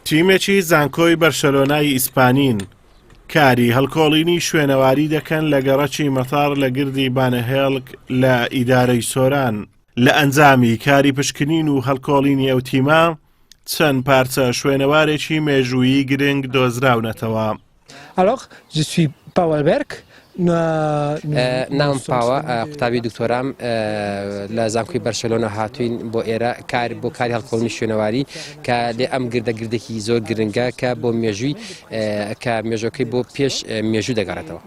تیمێکی زانکۆی بەرشەلۆنای ئیسپانین کاری هەڵکۆڵینی شوێنەواری دەکەن لە گەڕەکی مەتاڕ لە گردی بانەهێڵک لە ئیدارەی سۆران. لە ئەنجامی کاری پشکنین و هەڵکۆڵینی ئەو تیمە چەند پارچە شوێنەوارێکی مێژوویی گرنگ دۆزراونەتەوە. Alors, je suis Pau Alberg. ناوم پاوە قوتابی دکتۆرام لە زانکۆی بەرشەلۆنە هاتوین بۆ ئێرە کار بۆ کاری هەڵکۆڵنی شوێنەواری کە لێ ئەم گردە گردێکی زۆر گرنگە کە بۆ مێژووی کە مێژۆکەی بۆ پێش مێژوو دەگەڕێتەوە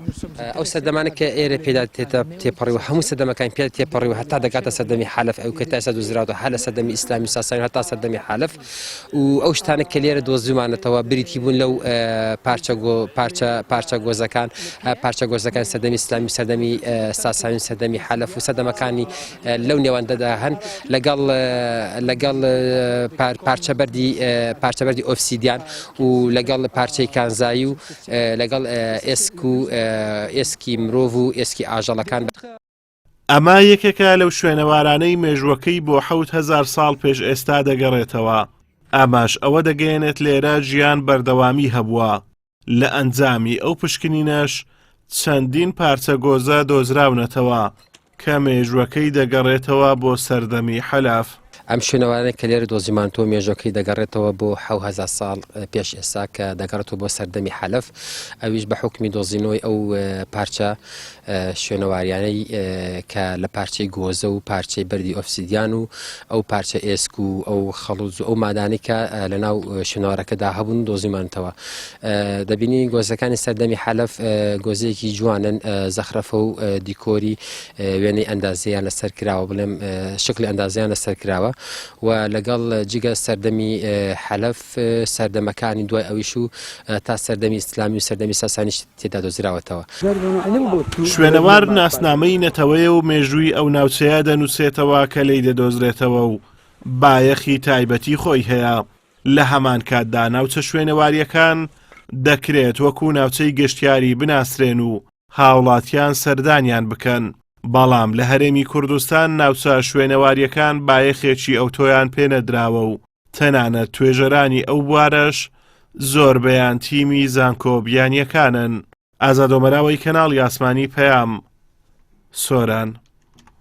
ئەو سەردەمانە کە ئێرە پێدا تێتە تێپەڕی و هەموو سەردەمەکان پێ تێپەڕی و هەتا دەگاتە سەردەمی حەلەف ئەو کە تا ئێستا دۆزراوەتەوە هەر لە سەردەمی ئیسلامی و ساسانی هەتا سەردەمی حەلەف و ئەو شتانە کە لێرە دۆزیومانەتەوە بریتی بوون لەو پارچە پارچە پارچە گۆزەکان پارچە گۆزەکان سەردەمی ئیسلامی و سەردەمی ساسانی و سەردەمی حەلەف و سەردەمەکانی لەو نێوەندەدا هەن لەگەڵ لەگەڵ پارچە بەردی پارچە بەردی ئۆفسیدیان و لەگەڵ پارچەی کانزایی و لەگەڵ ئێسک و ئێسکی مرۆڤ و ئێسکی ئاژەڵەکان. ئەمە یەکێکە لەو شوێنەوارانەی مێژووەکەی بۆ 7000 ساڵ پێش ئێستا دەگەڕێتەوە، ئەمەش ئەوە دەگەیەنێت لێرە ژیان بەردەوامی هەبووە، لە ئەنجامی ئەو پشکنینەش چەندین پارچە گۆزە دۆزراونەتەوە کە مێژووەکەی دەگەڕێتەوە بۆ سەردەمی حەلەف. ئەم شوێنەوارانەی کە لێرە دۆزیمانتەوە مێژووەکەی دەگەڕێتەوە بۆ 7000 ساڵ پێش ئێستا کە دەگەڕێتەوە بۆ سەردەمی حەلەف ئەویش بە حوکمی دۆزینەوەی ئەو پارچە شوێنەواریانەی کە لە پارچەی گۆزە و پارچەی بەردی ئۆفسیدیان و ئەو پارچە ئێسک و ئەو خەڵوز و ئەو مادانەی کە لە ناو شوێنەوارەکەدا هەبوون دۆزیمانتەوە دەبینی گۆزەکانی سەردەمی حەلەف گۆزەیەکی جوانن زەخرەفە و دیکۆری وێنەی ئەندازیان لەسەر کراوە بڵێم شکلی ئەندازیان لەسەر کراوە و لەگەڵ جگە سەردەمی حەلەف سەردەمەکانی دوای ئەویش و تا سەردەمی ئیسلامی و سەردەمی ساسانیش تێدا دۆزراوەتەوە. شوێنەوار ناسنامەی نەتەوەیە و مێژووی ئەو ناوچەیە دەنووسێتەوە کە لێی دەدۆزرێتەوە و بایەخی تایبەتی خۆی هەیە، لە هەمان کاتدا ناوچە شوێنەوارییەکان دەکرێت وەکو ناوچەی گەشتیاری بناسرێن و هاوڵاتیان سەردانیان بکەن، بەڵام لە هەرێمی کوردستان ناوچە شوێنەوارییەکان بایەخێکی ئەوتۆیان پێنەدراوە و تەنانەت توێژەرانی ئەو بوارەش زۆربەیان تیمی زانکۆ بیانیەکانن. ئازاد ئۆمەراوەی کەناڵی ئاسمانی پەیام، سۆران.